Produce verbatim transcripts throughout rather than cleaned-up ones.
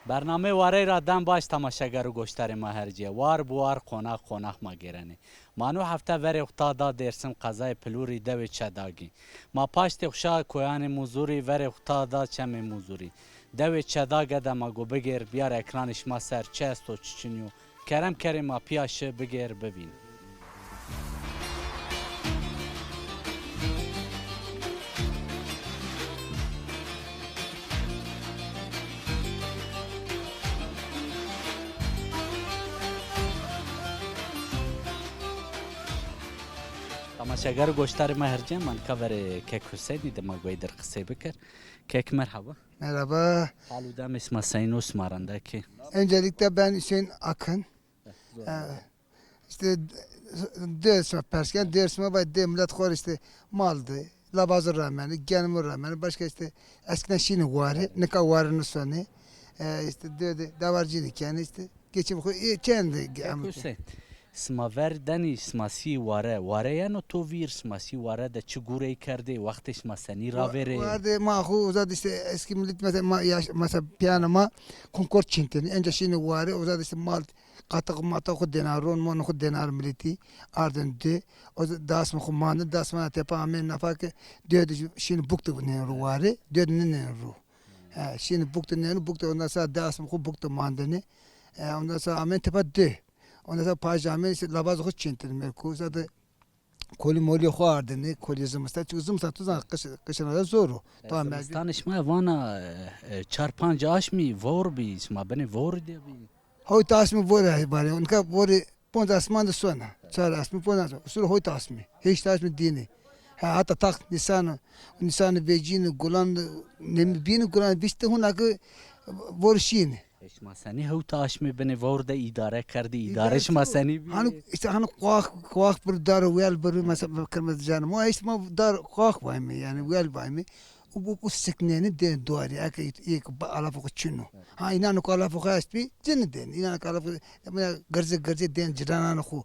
Bernameyê Warey ra dem baş temaşeger û goşdarê ma hercîye. War bi war, qonax qonax ma gêrenê. Ma no hefte verê xwu ta da Dêrsim, qezayê Pilûrî, dewê Çedagî. Ma paştê xwu şa koyanê Muzurî, verê xwu ta da çemê Muzurî. Dewê Çedage de ma go bigêr, biyar ekranê şima ser çi esto, çi çinî yo. Kerem kerê ma pîya şi, bigêr, bivîn. Temaşeger û goşdarê ma hercîye, ma nika verê kek Huseynî de ma go ey dir qisey bikir. Kek merhaba. Merhaba. Hal û demê sima seyîn o, sima rindek ê? Öncelikle ben Hüseyin Akın. Ee, işte Dêrsim pers ken, Dêrsim bay dê millet xor işte maldı, labazo rameni, genimi rameni, başka işte eskiden şîni wari, nika wari nisoni, ee, işte dê de davarcini ken işte geçim xo, e, kendi. Kek Hüseyin, sima ver denî, sima sî ware, ware yeno to vîr, sima sî ware de çi gurey kerdê, wextê sima senî ravêrê? Ware de ma xo uzad işte eski millet mesela ma yaş, mesela piyana ma konkor çintini, önce şîni wari, uzad işte mal Qatix matix xwu dêna ron, mon xwu dêna ro milletî, ardin dê. O da-, dasmê xwu mandin, dasmana tepa amên nafa ke dê de şîn buk de nên ro wari, dê de nênên ro. He, şîn buk de nên ro, buk de ondan sonra dasmê xwu buk de mandini. E, ondan sonra amên tepa dê. Ondan sonra paj amên işte labaz xwu çintin merku. Zaten Kolî molî xo ardinî, kolî zimistan. Çunke zimistan tu zan qış, qişina de zor o. E, tamam, zimistan şima vana, e, e, çar panc aşmî vor bî, şima binê vorî de bî. Hewt aşmî vorî barê. Nika vorî ponc asman de sona. Çar asmî, ponc asmî. Usul hewt asmî. Heşt asmî dînî. Ha, hata tax nîsan, nîsan vecînî, gulan nemî bînî, gulan vîştî huna ki vor şînî. E, şima senî hewt aşmê binê vewr de îdare kerdî? Îdare şima senî bî? Hani işte hani kuak, kuak bir dar wel bir mesela kırmızı canım. O işte ma dar kuak vayme yani wel vayme. O bu, bu sikneni de duari. Eke ilk alafı çinu. Ha, inan ko alafı est bi cini den. İnan ko alafı, mesela gırze gırze den ciranan xu.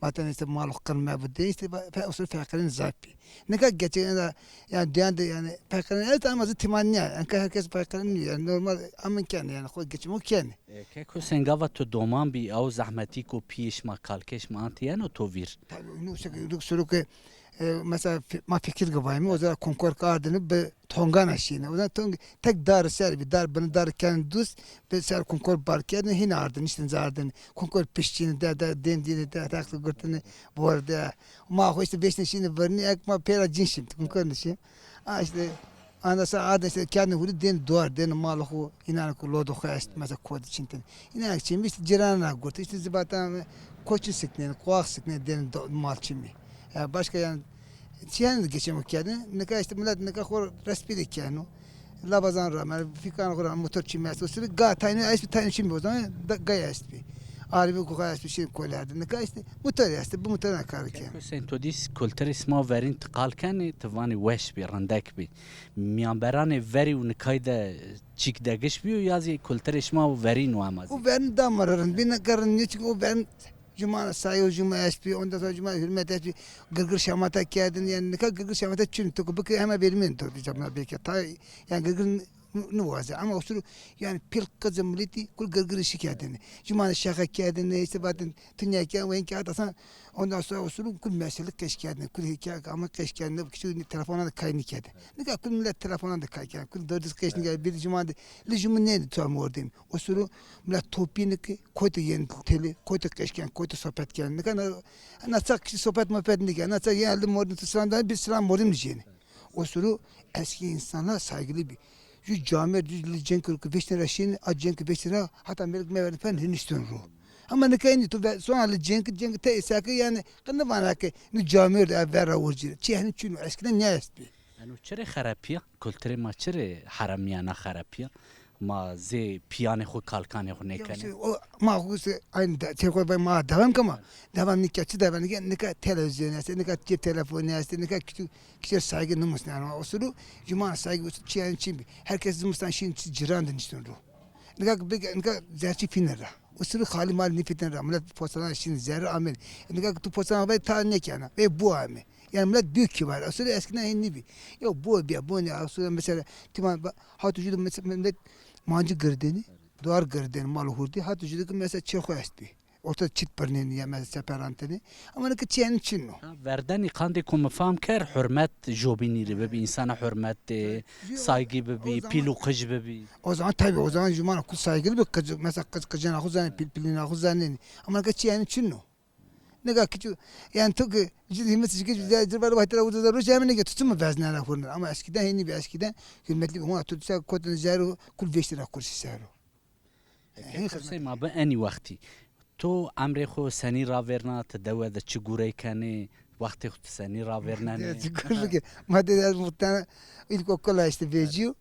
Vatandaş işte mal qirme bu de işte fe-, usul fekirin zaf bî. Nika geçen de yani diyen de yani fekirin evet ama zî timan nîya. Yani herkes fekirin nîya. Yani normal amın kendi yani xo geçim o kendi. E, kek Hüseyin gava tu doman bî, ew zehmetî ku pîyê şima kalkê şima antî yeno to vîr? Tabii, unu işte, unu sürü ki, e, mesela fi-, ma fikir gavayım, o zaman konkor kardını bir Tongana şîne. O zaman tong tek dar ser bir dar, bunu dar kendi düz ve ser konkor bar kendi hin ardın, işte zardın. Konkor pişçini de, de, den dini de, de, gırtını bu arada. Ma ho işte beşine şîne verni, ek ma pera cin şimdi, konkor ne şey. A işte, anda sa ardın işte kendi huri den duvar, den mal ho, inan ko lodo ho est, mesela kod çintin. İnan çim işte cirana gurt, işte zibatan koçu siknen, kuak siknen, den do-, mal çimi. Ya başka yani Çîyan de geçim kerdin. Nika işte millet nika xo resmî de keno. Labazan ra, yani fikan xo ra motor çî mi esto. Sürü ga tayno est, tayno çî mi o zaman da, ga est bi. Arabi ku ga est bi şey koylardı. Nika işte motor est, bu motorla kar keno. Hüseyin, to dîs kulturê sima verîn ti qal kenê, ti vanê weş bî, rindek bî. Miyanberanê verî û nikay de çîk degiş bîyo ya zî kulturê şima û verîn wema zî? O verîn da ma rind bî, nika rind nîyo çünkü o verîn Cuma sayo, cuma est bi, ondan sonra cuma hürmet est bi, gırgır şamata kerdin, yani nika gırgır şamata çün, tu bıkı hemen vermin tu cama belki ta, yani gırgır n-, n-, nıvaze, ama o sürü yani pil kızı milleti kul gırgır işi kerdin. Cuma şaka kerdin, işte baktın tünya kerdin, ve ki hatta ondan sonra o sürü kul mesele keş kerdin, kul hikaye ama keş kerdin, kişi telefona da kaynı kerdin. Nika kul millet telefona da kay kerdin, kul dördüz keş nika bir cuma de, li cuma neydi tu ama oradayım. O sürü mila topî nike, koyte yên teli, koyte qeşken, koyte sohbet ken. Nika na, na ça kişî sohbet muhabbet nike. Na ça yên li mordin tu selam da, bir selam mordin mi jeni. O sürü eski insanlar saygılı bir. Ju camêrd, ju li cenk ki veştin ra şin, a cenk ki veştin ra, hatta melik meverdi fen hiniştin ro. Ama nika indi tu ve, sonra li cenk, cenk te isaki yani, kını vana ki, nu camêrd ev ver ra urci. Çi hani çün eskiden ne est bi? Eno çirê xerepîya? Kulturê ma çirê heremîyana xerepîya? Ma zê pîyanê xwu, kalkanê xwu nêkenê? Ya işte, o, ma xwu işte aynı de, şey koy, ma devam kama. Devam nika, çi devam nika, nika televizyon este, nika cep telefonu este, nika küçük, küçük saygı numus ne ama o sürü, cuma saygı usul çi yani çim. Herkes zimistan şin çi ciran de niştin ro. Nika, nika zerçi fîne ra. O sürü xali mal nifîtin ra. Millet postadan şin zerre amel. Nika tu postadan ve ta ne kena. Ve bu ame. Yani millet büyük kibar. Aslında eskiden en iyi bir. Ya bu bir, bu ne? Aslında mesela, tamam, ba-, hatu judo mesela millet mancı gırdeni. Duar girdên mal û hurdî, hatta jû de ki mesela çê xo estbî. Orta çit birnên ya mesela çeperantenê. Ama nika çi yanî çin o. Ha, verdenî qandê ku mi fam kerd, hurmet jobînî rê bibî, însana hurmet de, saygî bibî, pîl û qij bibî. O zaman tabii, o zaman jûmana kul saygılı bir kız, mesela kız, kıcana xo zanê, pil, pilina xo zanê. Ama nika çi yanî çin o. Nika ki çu, yani tu ki, cid himmet şiki, cid, cid, var, vahtir, vurdu, da, roş, hemen ne ki, tutum mu vezne, ara, hurner. Ama eskiden, hini bir eskiden, hürmetli, ona, tu, sen, kotan, zero, kul, veştira, kursi, zero. Eke kursê ma bi enî wextî. To emrê xo senî ravêrna, ti dewe de çi gurey kenê, wextê xo ti senî ravêrnenê? Çi gurey ke, ma de ez muhtemelen ilkokula işte vecîyo.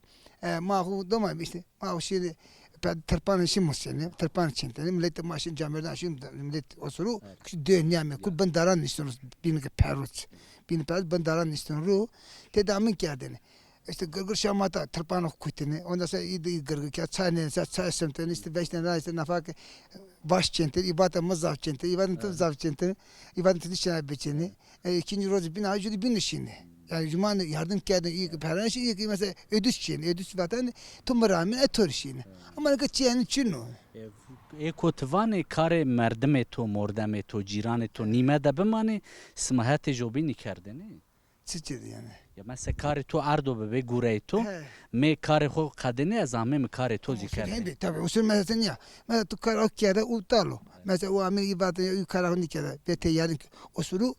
E, ma xo doma işte, ma xo şîrê pe tirpanê şî musenê, tirpan çentene, millet ma şî camerdan şî, millet osuru, kişi dönüyame, kul bin daran niştun, bini ke peruç, bini peruç bin daran niştun ru, te damin kerdene. İşte gırgır şamata tırpanı kutini. Ondan sonra iyi de iyi gırgır kağıt, çay ne, çay, çay semteni, işte beş tane daha işte nafak baş çenteni, ibata mı zaf çenteni, ibata tı zaf çenteni, ibata tı dişine beçeni. E, ikinci rozu bin ay jüri bin işini. Yani cumanı yardım kerdin, iyi ki peren şey, iyi ki mesela ödüş çin, ödüş vatan, tüm rağmen etor işini. Ama ne kadar çiğni çin o. E, e, ko ti vanê karê merdimê to, mordemê to, cîranê to, nîme de bimanê, sima hetê jobînî kerdêne? Çi çi yani? Ya mesela karê to erdo bibê, gureyê to, mê karê xo qedêne, ez amê mi karê to zî kerdêne. Hem de tabii usul mesela ya. Mesela tu kar o kerde u talo. Mesela o amê î vate ya u kara xo nîkerde. Ve te yarın usulü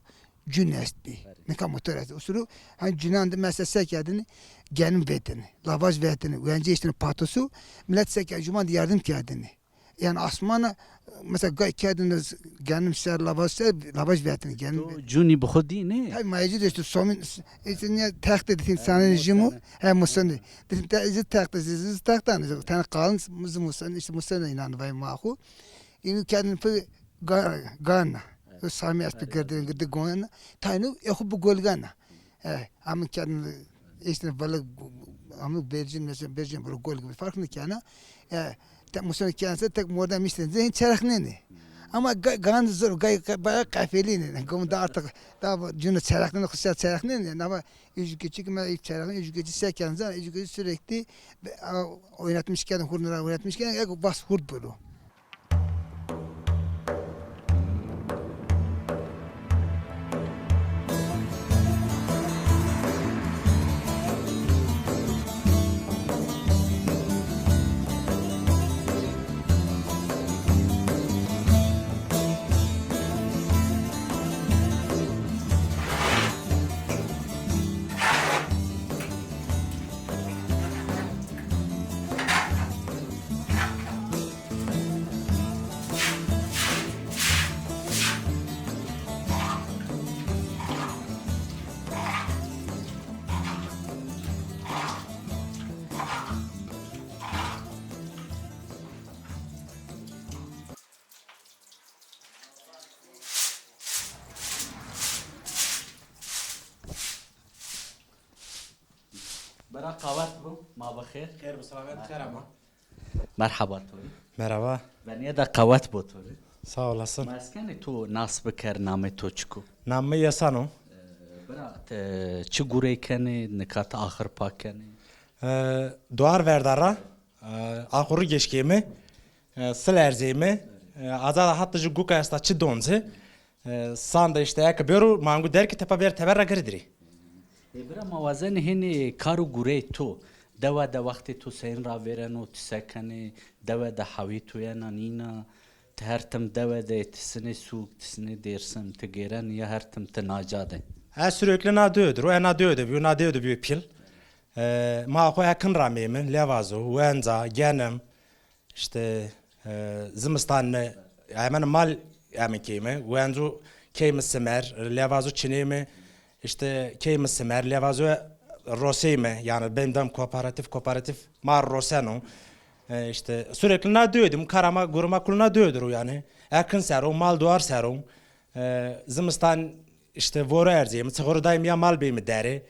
cün est bi. Nika motor est. Usulü hani cünan de mesela se kerdini, genim vetini, lavaj vetini, uence işte patosu, millet se kerdini, cuman de yardım kerdini. Yani asmana mesela gay kerdin genim ser lavaz ser lavaz vertin genim. To cunî bi xo dî nê? Tabii mayacı da işte somin işte niye takte desin sana jimu hem musanı. Desin te izin takte izin taktan tane kalın mızı musanı işte musanı inan vay mahu. İnu kerdin pı gana. Sami astı girdin girdi gona. Taynu ehu bu golgana. E, amın kendini işte balık, amın bercin mesela bercin böyle gol gibi fark ne ki ana. E, tek musun kendisi tek morda mişten zehin çerekneni. Ama ga- gan zor gay bayağı kafelini. Gom da artık daha bu cünü çerekneni, kuşlar çerekneni. Ama üç geçik mi üç çerekneni üç geçik sekiz zan üç geçik sürekli be- a- oynatmış kendini, hurnura oynatmış kendini, bas hurd böyle. Bira qawet bo, ma bi xêr. Xêr bi selamet, xêr ama. Merhaba to rê. Merhaba. Venîye de qawet bo to rê. Sağ olasın. Ma ez kenê to nas biker, namê to çik o? Namê mi Yesan o. Ee, bira, ti çi gurey kenê, nika ti axir pa kenê? Ee, duar verda ra, ee, axurî geşkê mi, ee, sil erzê mi, ee, aza da hatta jû guka esta çi donci. E, sande işte eke bêro mangu derkî tepa bêr teber ra girî dirî. E, bira ma wazenê hênî kar û gureyê to. Dewe de wextê to seyîn ravêreno, ti se kenê, dewe de hewî to yena nîna, ti her tim dewe de, ti sinê sûk, ti sinê Dêrsim, ti gêrenî ya her tim ti naca de? Ez sürekli na dewe de ro, e na dewe de bîyo, na dewe de bîyo pîl. E, ma xo ekin ra meyme, levazo, wenza, genim, İşte, e, zimistan ne, hemen mal emin keyme, wencu keyme simer, levazu çineyme, işte keyme simer, levazu roseyme, yani bendem kooperatif, kooperatif ma roseno. E, işte sürekli na dödüm, karama, guruma kul na dödür yani. Ekin sero, mal duar sero. E, zimistan işte voru erzeyim, sıxoru dayım ya mal beymi deri.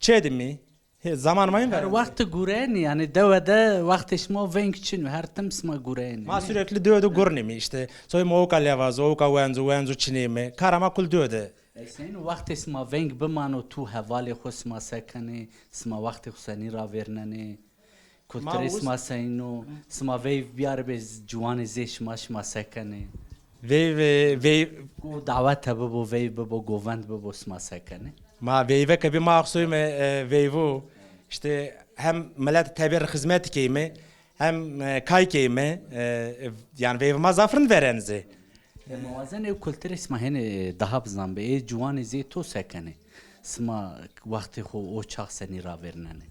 Çedimi, He, zaman mayın ver. Her wext gurenî, yani dewe de wextê şima veng çin o, her tim sima gurenî. Ma sürekli dewe de gurnîmî işte. Soy ma oka levaz, oka wenzu, wenzu çinême. Karama kul dewe de. E, senin wextê sima veng bimano, tu hevalê xo sima se kenê, sima wextê xo senî ravêrnenê? Kulturê sima seyno, sima veyv biyaribê z-, ciwanê zê şima, şima se kenê? Veyv, e, veyv. Go dawete bibo, veyv bibo, govend bibo, sima se kenê? Ma veyve ke bî ma axsoyme, e, veyvu. İşte hem millet tebî rê xizmet keyme, hem, e, kay keyme, e, e, yani veyv ma zaf rind verenzê. E, ma wazenê ew kulturê sima hênê daha bizanbê. Ê ciwanê zê to se kenê? Sima wextê xo o çax senî ravêrnenê?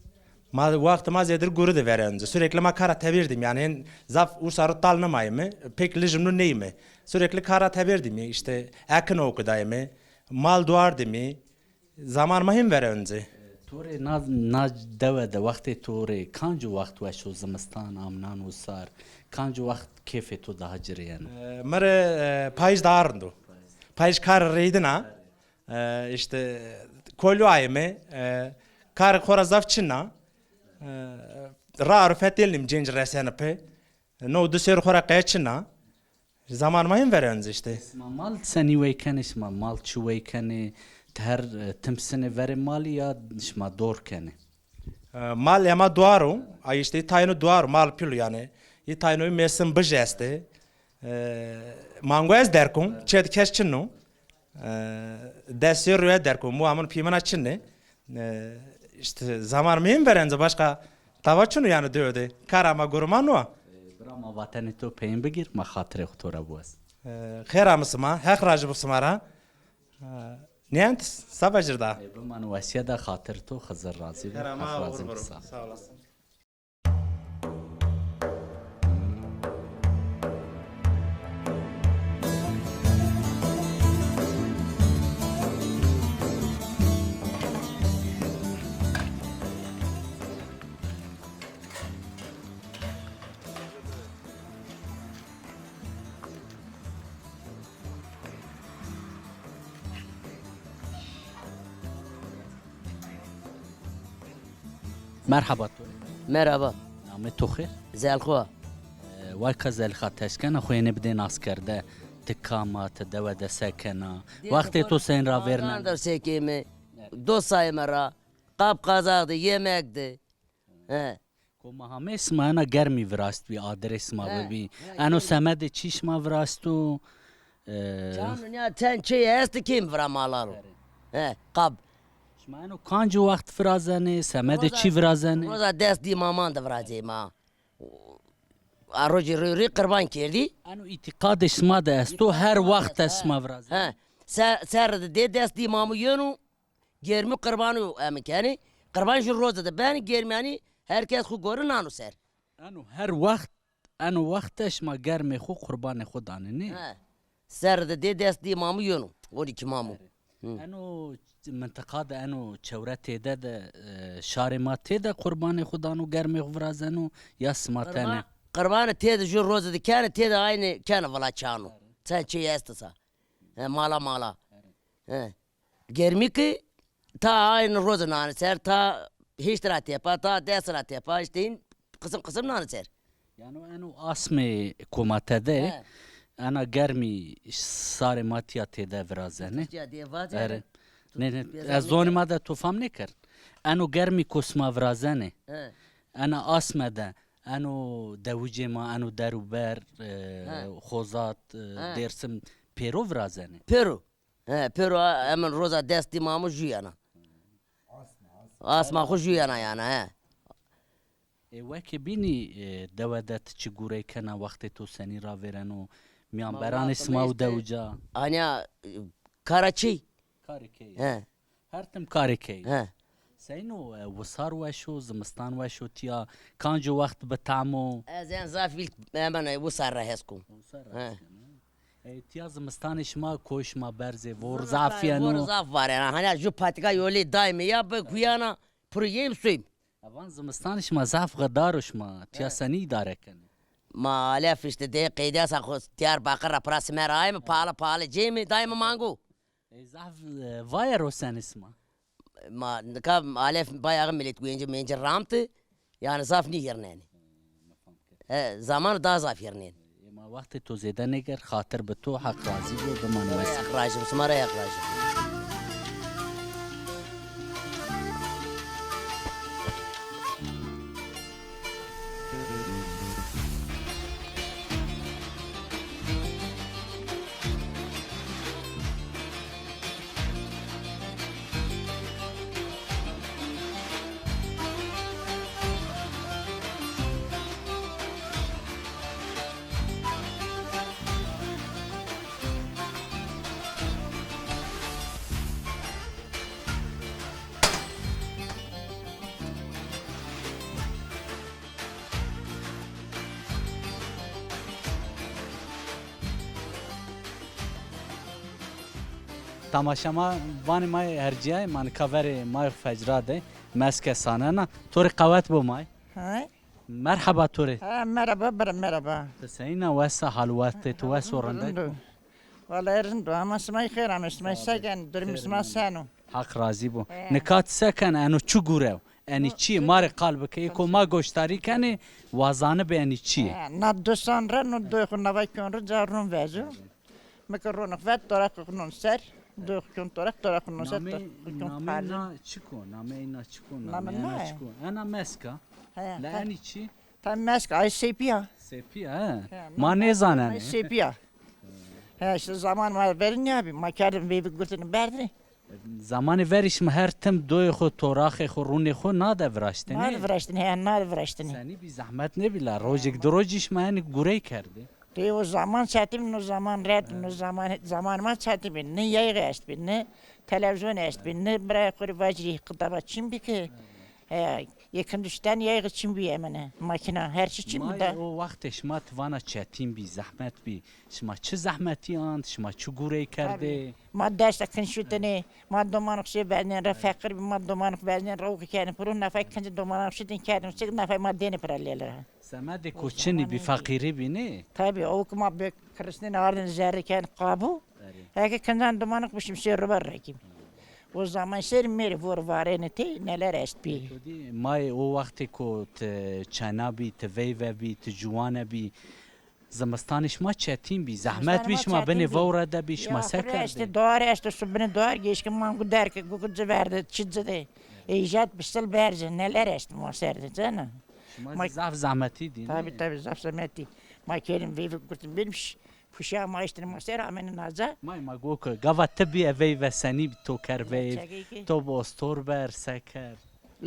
Ma wext ma zêdir guri de verenzê. Sürekli ma kara tebîr dîm. Yani hên zaf ursa ru tal nimayme. Pek lijim nu neyme. Sürekli kara tebîr dîm. İşte ekin okudayme. Mal duar dîm. Zaman ma hên verenzê. To rê na, na dewe de wextê to rê kanci wext weş o, zimistan, amnan, wisar, kanci wext kêfê to daha ci rê yeno? E, mi rê, e, payîz daha rind o. Payîz kar reydina. E, işte kolyu ayime, e, kar xora zaf çinna. E, ra ru fetelnim cenc reseni pe. No di ser xora qe çinna. Zaman ma hên verenzê işte. Sima mal senî wey kenê, sima mal çi wey kenê, ti her, e, tim sinê verê malî ya şima dor kenê? E, mal ema duar o, ay işte tayno duar o, mal pîl o yani. Î tayno mesin bij estê. E, mango ez derkum, çet kes çinno. E, des serrî yo derkum, muamın pîmina çinne. E, işte zaman mi hên verenzê, başka tawa çinno yani dewe de. Kara ma guruma no. E, bira ma vatenê to peyên bigîr, ma xatirê xo to ra biwaz. E, xêr ame sima, Heq razî bo sima ra. E, nîyent, sa vecir da. E, biman wesîye de, xatir to, Xizir razî bo. Xêr ame, Heq razî bo. Sağ olasın. Merheba to. Merheba. Namê to xêr? Zelxo. E, wayka Zelîxa, ti eşkena xo yenê bidê naskerde, ti kam a, ti dewe de se kena? Wextê to senî ravêrnenê? Mağaran de se keyme. Dost sayme ra. Qap qazaq de, yemek de. He. Ko ma hamê sima ena germî viraştbî, adirê sima bibî. He, eno semedê çî şima viraşto? E, çan ya ten çey estî kêm vira malaro. He, qab. Şima eno kancî wext virazenê, semedê çî virazenê? Roza des dîmaman de virazê ma. A rocê rê rê qirban kerdî. Eno îtîqadê şima de esto, her wext de şima virazenê? He. Se-, serre de dê des dîmamu yeno. Germî qirbanî emi kenî. Qirban jû roze de benî, germî yanî her kes xwu gorî nano ser. Eno her wext, eno wext de şima germê xwu qurbanê xwu danê, nê? He. Serre de dê des dî mamu yeno, on iki mamu. Erê. Hi. Eno mintiqa de, eno çewre têde de, e, şarê ma têde qurbanê xwu dano, germê xwu virazeno ya sima tene? Qirban-, qirbanê têde jû roze de kenê, têde aynî kenê vila çano. Erê. Sen çê estisa. He, mala mala. Erê. He. Germî ki ta aynî roze nanê ser, ta hîşt ra tepa, ta des ra tepa, îşte hîn qisim qisim nanê ser. Yanî eno asmê koma tede, he, ena germî sarê ma tîya têde virazenê. Tîya dê vazenê. Erê. Nê, nê, ez zonê ma de to fam nêkerd. Eno germî ko sima virazenê. He. Ena asme de, eno dewicê ma, eno der û ber, e, he, Xozat, e, he, Dêrsim pêro virazenê. Pêro. He, pêro a, hemin roza des dî mamu jû yena. Asma xwu jû yena yanî, he. Ê, weke bînî, e, dewe de ti çi gurey kena, wextê to senî ravêreno, mîyanberanê sima û dewica? Anya, e, kara çî. Karê key. He. Her tim karê key. He. Seyno, e, wisar weş o, zimistan weş o tîya, kanco wext bi tam o? Ez en zaf îlk hemen, e, wisar ra hes kum. Wisar ra hes kum, he. E, tîya zimistanê şima koy şima berz ê, vor zaf yeno? Vor zaf var yanî. Hanî jû patika yolê dayme ya bi guyana puru yêm suym. E, van zimistanê şima zaf xidar o, şima tîya senî îdare kenê? Ma alef îşte dê qeydesa xo Diyarbakir ra pira simer ayme, pahalı pahalı cême dayme mango. E, zaf, e, vaye rosenê sima? Ma nika alef bayağı millet guêncî mêncî ramti, yanî zaf nîgirnenê. He, zaman daha zaf girnenê. E, ma wextê to zêde nêkerd, xatir bi to, Heq razî bo, biman wes. Heq razî bo, sima ra Heq razî bo. Tamaşa ma vanê ma hercîyayê, ma nika verê ma fecra de meske sanena. To rê qewet bo may. Hay. Merheba to rê. Ha, merhaba, bira, merhaba. Ti seyna, wes a, hal wextê to wes o, rindek? Rind o. Wallahî rind o, ama simay xêr amê, simay se kenê, durumê sima seno? Haq razî bo. He. Nika ti se kenê, eno çi gurew? Enî çi yê? Ma rê qal bike. Ê ko ma goşdarî kenê, wa zanibê enî çi yê. He, na du san ra, no doyê xo nava kon ro, ca ron veco. Mi ke ronik vet, toraq xo non ser, doyê xo kon toraq, toraq xo non ser, namê, toraq xo kon namê pali. Na çik o? Nameyê na çik o? Namê ena çik o? Ena mesk a. He, la enî çi? Tam mesk, ay sepî ya. Sepî ya, he. He, ma nêzanenê. Ay sepî ya. He, îşte zaman ma verî nîyabî. Ma kerdî veyvik gurtinî berdinî. Zamanê verî şima her tim doyê xo, toraxê xo, rûnê xo na de viraştinî? Na de viraştinî, he, na de viraştinî. Senî bî, zehmet nêbî la, rojêk di rojî şima enî gurey kerdî? Tê o zaman çetin, no zaman red, no zaman, zaman ma çetin bî. Ne yayği est bî, ne televîzyon est bî, ne birayê xo rê vacirî kitaba çin bî ki. He, yekindişten yayği çin bî, emene, makîna, her çî çin bî da. O wextê şima ti vana çetin bî, zehmet bî. Şima çi zehmetî ant, şima çi gurey kerdê? Tabî. Ma dest kin şutinê, ma domanok şê veznên ra, feqîr bî, ma domanok veznên ra, o ki kenê piro, nefay kincî domanok şutin kerdin, çik nefay ma dênê pira lêl ra. Semedê ko çinî bî, feqîrî bî nê? Tabî, o ki ma bi kirisnên ardin zerrî ken qabû. Erê. Eke kincan domanok bişim şê ruber rekîm. O zaman ser mêrê vor varêne tê, neler est bî. To dî, mayê o wextê ko ti çena bî, ti veyve bî, ti ciwane bî, zimistanê şima çetin bî, zehmet bî, şima binê vewre de bî, şima se kerdê? Estê, doğar estê, su binê doğar geçkin, mangu derke, guku ci verde, çi ci de. Êjat bisil berze, neler est ma ser de, cena. Şima zaf zehmetî dî, nê? Tabî, tabî, zaf zehmetî. Ma kerim veyvik gurtin, benim ş-, puşa ma eştin ma ser, amenin aca. May ma go ke, gava ti bîye veyve senî bî, to ker veyv, to bi ostor ber, se kerd?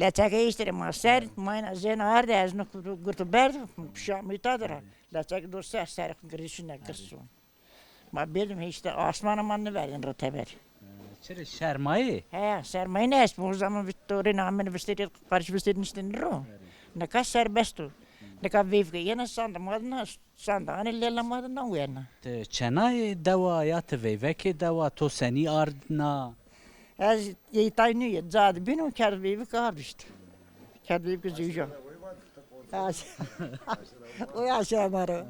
Leçeke îştirê ma ser, mayna zên arde, ez no gurtu berd, pişa mîta dira. Leçek do ser, ser girişine girsu. Ma bêrdim, îşte asmana ma niverdin ra teber. Çirê şermayê? He, sermayê ne est, o zaman vit-, torê namê vistêrî, qarş vistêrî niştin ro. Nika serbest o. Nika veyvke yena sanda ma na Sanda anê lêla ma de na wena. Ti çenayê dewa ya ti veyvekê dewa, to senî ard na? Ez yeytay nûye, ca de bîn û kerd veyvik ard îşte. Kerd veyvik zewja. O yaşa ma ro.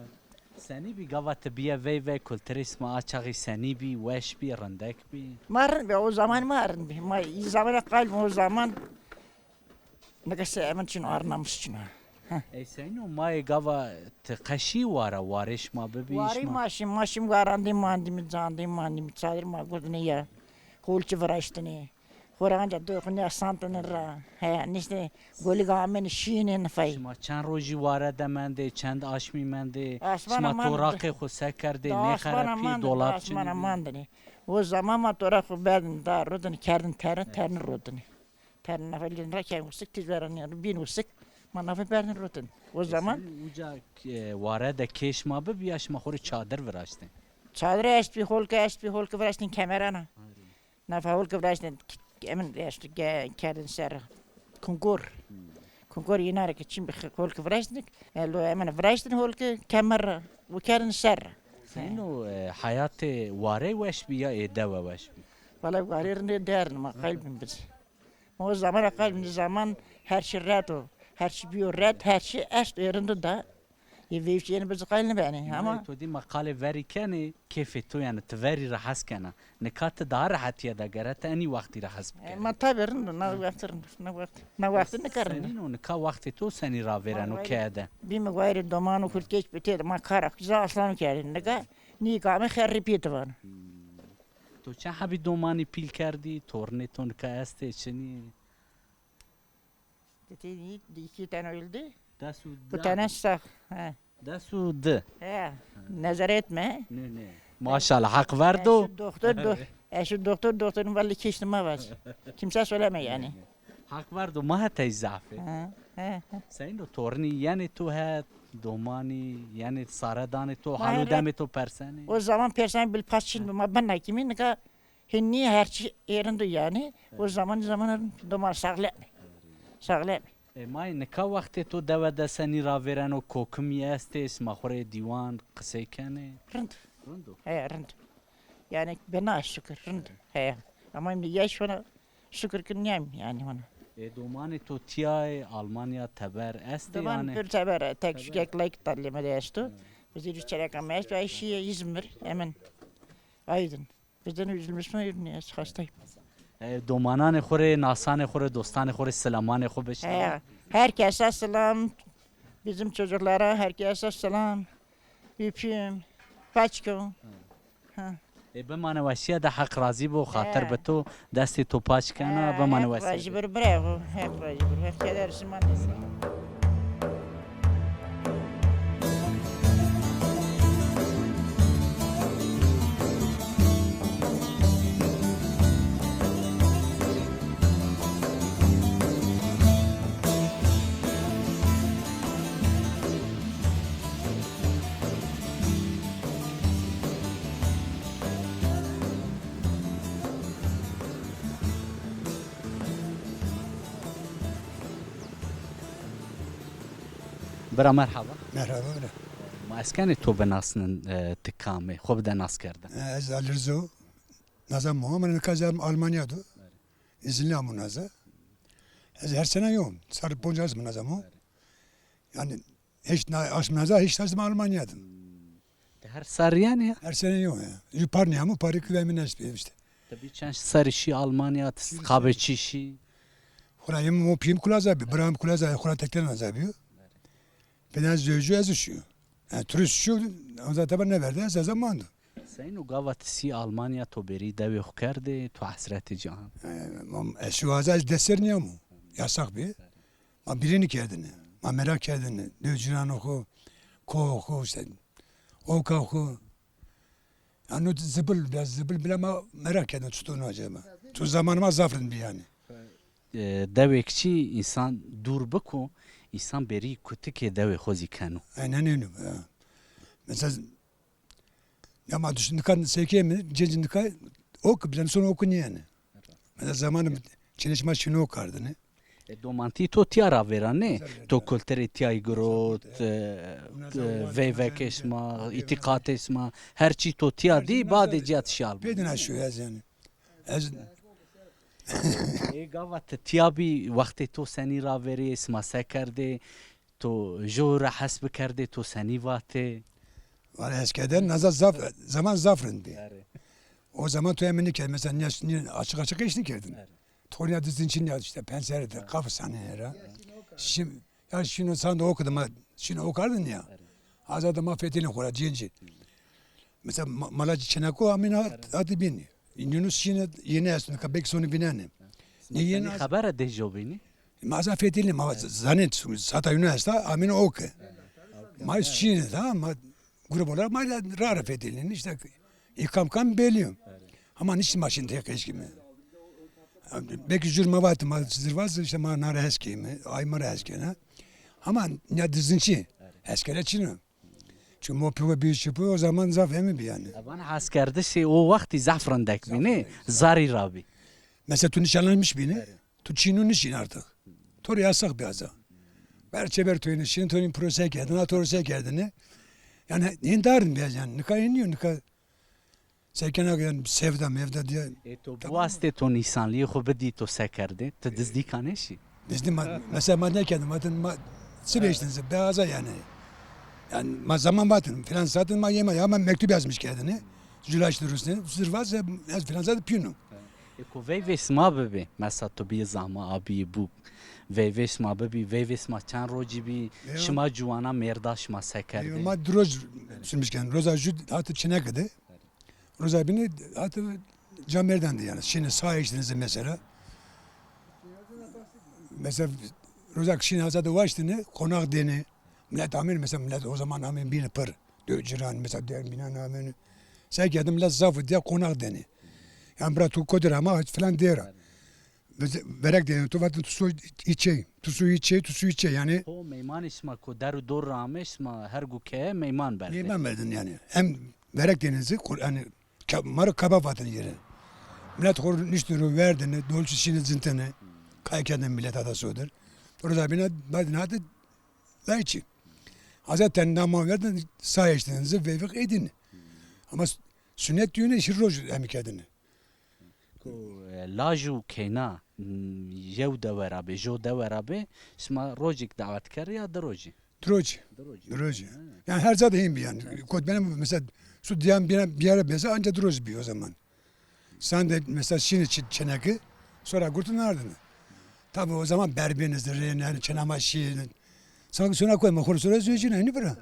Senî bî gava ti bîye veyve, kulturê sima a çaxî senî bî, weş bî, rindek bî? Ma rind bî, o zaman ma rind bî. Ma î zamana qayl o zaman Nika se emin çin, ar namus çin a. Heh. Ey seyno, mayê gava ti qe şî wara, warê şima bibî? Warê şima, ma şîm, ma şîm warandî mandîmî, candî mandîmî, çadir ma gurdinî ya. Holçî viraştinî. Xora anca doy xo nîya santini ra. He, niştê golig amenî şînê nifay. Şima çend rojî ware de mendê, çend aşmî mendê? Şima toraqê xo se kerdê, nêxerepî, dolap çinî bî? Asmana mandinî. O zaman ma toraq xo berdin da, rudin kerdin terin, terin rudinî. Ternê nefay lîzin ra kerdin wisik, tîj verenî bîn wisik. Ma nefay berdin rotin. O zaman. Senî uca, e, ware de kê şima bibî ya şima xo rê çadir viraştin? Çadir estbî, holke estbî, holke viraştin kemerana. Nefa holke viraştin, emin estbî, kerdin ser. Kunkor. Kunkor îna ra ke çin bî holke viraştin. E, lo emin viraştin holke kemer ra. O kerdin ser. Seyno, e, heyatê warey weş bî ya ê dewe weş bî? Wala warê rindê dern ma qayl bin biz. Ma o zaman ra qayl bin, zaman her çî red o. Her çî bîyo red, her çî est ê rind da. Ê veyvçî yenî biz qayl nêbenê, ama. To dî ma qalê verî kenê, kêfê to yanî ti verî ra hes kena. Nika ti daha rehetîye de gere, ti enî wextî ra hes bikerê. E, ma tabî rind o, na wext rind o, na wext, na wext nika rind o. Senîn o, nika wextê to senî ravêreno keye de? Bîme wayîrê doman û hurdkeç bi tê de, ma kara za aslan kerdî. Nika nî kame xerrî pî ti vano. To çend hebî domanî pîl kerdî? Tornê to nika estê, çinî? Dedi, iki tane öldü. Des û di. Bu tane sağ. He. Des û di. He. Nezere etme. Ne, ne. Maşallah, hak verdo. Eşi doktor, do-, eşi doktor, doktorun vallahi keştime var. Kimse söyleme yani. Hak verdo, ma hetey zafê. He, he, he. Seyno, tornî yenê to het, domanî yenê, sare danê to, hal û demê to persenê? O zaman persen bil pas çin ma ben hakimî, nika hînî her çî ê rind o yanî. O zaman zaman doman sağlem. Sağlem. E, mayê nika wextê to dewe de senî ravêreno, kokimî estê, sima xo rê dîwan qisey kenê? Rind. Rind o? He, rind. Yani bena şükür, rind. He. Ama şimdi yaş ona şükür ki niyem yani ona. E, domanê to tiyayê Almanya teber estê? Doman yani pir teber, tek şu kek lek talle me de esto. Bizde üç çerek ama esto, ay şiye İzmir, hemen Aydın. Bizden üzülmüş mü? Niye hastayım? E, domananê xo rê, nasanê xo rê, dostanê xo rê selamanê xo bişî. He, herkese selam. Bizim çocuklara herkese selam. Öpeyim. Paçko. Ha. E, bimane weşîye de, Heq razî bo, xatir bi to, destê to paç kena, bimane weşîye de. Heq razî bir, bravo. Heq razî bir. Heq keder şima nêsî. Bira merhaba. Merhaba bira. Ma ez kenê to binasnin, e, ti kam ê? Xo bide naskerdin. E, ez Ali Rıza o. Naza mo, ama nika ez Almanya do. İzinli amo naza. Ez her sene yom. Sarı ponca ez naza mo. Yani hiç na-, aşm naza, hiç naza Almanya dim. Ti her sarı yani ya? Her sene yom ya. Ju par niyamo, parî küvemi nesbi işte. Tabii çend sarı şî Almanya, ti qabê çi şî? Xura yem mo pîyim kulaza bi, biram kulaza, xura tekte naza bi. Beden zewcu ez şî. Yani turist şu, o zaman tabi ne verdi, ez zaman. Seyno gava ti sî Almanya, to bêrî dewê xo kerdê, to hesretê ci an? E, mam, ez şu aza ez deser niyamo. Yasak bi. Ma birini kerdine. Ma merak kerdine. Dew ciranê xo, koho xo, işte, oka xo. Ya no zibil, biraz zibil bile ma merak kerdine, çutur no acaba. Tu zamanı ma zaf rind bi yani. E, dewêk çî însan dûr biko, însan bêrî kutikê dewê xo zî keno. Aynen öyle. Ha. Mesela ya ma düşün, nika seke mi, cenc nika ok, bilen sonra oku niyeni. Mesela zamanı çinişma şunu okardın. E, domantî to tiya ra vêra nê? To kulturê tiya girot, e, veyvekê şima, îtîqatê şima, her çî to tiya dî, badê ciya ti şal. Pêdina şu ez yani. Ez Ê gava ti tiya bî, wextê to senî raverê, sima se kerdê, to jo ra hes bikerdê, to senî vatê? Valla eskiden naza zaf, zaman zaf rind bî. Erê. O zaman to emin nikerd, mesela niye, niye açık açık iş nikerdin. Erê. Tonya dizin çin ya işte penserdi, kafı sahne era. Şimdi ya şimdi sen de okudum ha, şimdi okardın ya. Erê. Azade ma fetilin xora cenci. Mesela ma-, mala çeneko amina adı bini. Yunus yine yeni aslında belki sonu bineni. Ne yeni xebere de jobini? Ma za fetilin ma zanen sata Yunus esta amina oke. Ma şimdi tamam ma grup olarak ma ra ra fetilin işte. İkam kam belli. Ama niçin ma şimdi tek eşkimi? Belki jür ma vat ma zirvaz işte ma nara eskimi. Ay ma ra eskena. Ama ne dizinci. Eskere çinu. Çünkü mo pî bî şipî o zaman zaf hemi bî yani. Evan heskerdişê o wextî zaf rindek bî nê? Zarî ra bî. Mesela tu nişanlanmış bî nê? Tu çînû nişîn artık. To rê yasak bî aza. Ber çeber toyne şîn toyne prose kerdin, ha to rê se kerdin nê? Yani hên darin bî yani. Nika hên nîyo, nika Sekena yani sevda mevda diye. E, to biwastê to nîsanlîyê xo bidî to se kerdê? Ti dizdî kanê şî? Dizdî ma, mesela ma ne kerdin? Ma, ma çi beştin ze, beaza yani. Yani ma zaman vatin, filan saatin ma yeme, ama mektup yazmış kendine. Julaş durusne, zirva ze, ez filan saat piyonu. E, ko veyvê sima bibê, mesela to bî zama abî bû. Veyvê sima bibî, veyvê sima çend rocî bî, şima ciwana mêrda şima se kerdê? Ma di roc sürmüş kendin. Roza jü hatı çinekidi. Roza bini hatı camerden de yani. Şimdi sağ iştinizi mesela. Mesela roza kişinin azade vaştını konak deni. Millet amin mesela millet o zaman amin bini pır. Dö ciran mesela der binen amin. Sen geldi millet zafı diye konak deni. Yani bura tu kodir ama falan der. Biz verek deni tu vatin tu su içey. Tu su içey, tu su içey yani. O meymanê şima ku der û dor ra ame şima her gu keye meyman berdê. Meyman berdin yani. Hem Verek denizi, kur-, yani ke-, ma rê kebab vatene yere. Millet xo rê niştî ro verdene, dolçî şîne zintene, kay kerdene millet ada sodir. Roza bîna badin hadi layçî. Hazreten nama verdin, sayeşten zi veyvik edin. Ama s-, Sunet diyune şi roj emî kerdine. Ku, e, laj û keyna, m, yew dewe ra bê, jo dewe ra bê, sima rojêk dawet kerê ya di rojî? Di rojî. Di rojî. Di rojî. Ha. Yani her ca de hên bî yani. Kot bene mesela su diyan bir, bir yere bese anca di rojî bî o zaman. Sen de mesela şîne çi-, çeneki, sonra gurtun ardını. Tabi o zaman berbêne zirrêne, yani çenama şîne. Sanki sonra koyma, xor sonra söyleyeceğine, aynı bira.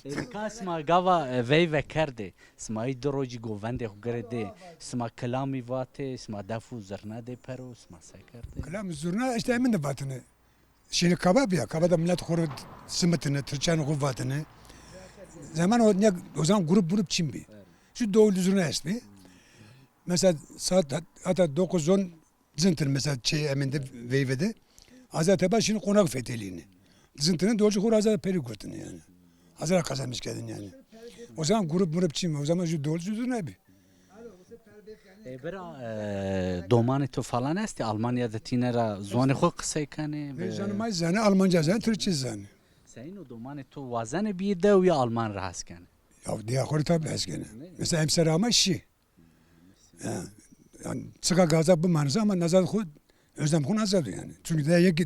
E, nika sima gava, e, veyve kerdê. Sima î di rojî govendê xo girê dê. Sima kilamî vatê, sima def û zirne dê pero, sima se kerdê? Kilam zurna işte emin de vatine. Şîne kaba bîya, kaba da millet xo ro simitine, tirçen xo vatine. Zaman o, ne, o zaman grup grup çin bî. Şu doğru zurna est bî. Mesela saat hat-, hatta dokuz on Cintin mesela şey eminde veyvede. Azar teba şimdi konak fetelini. Cintin'in dolcu xor azar peri kurtun yani. Azar kazanmış kendin yani. O zaman grup murup çim, o zaman şu dolcu ne bi? E, bira, e, domanê to falan estê Almanya de tîne ra ziwanê xo qisey kenê? Be- Zani may zani, Almanca zani, Türkçe zani. Seyno domanê to wazenê biyê dew ya Alman ra hes kenê? Ya diya xo tabi hes kenê. Mesela emser ama şi. Ya, yani çıka gaza bu manası ama nazar xo, özlem xo nazar yani. Çünkü de yek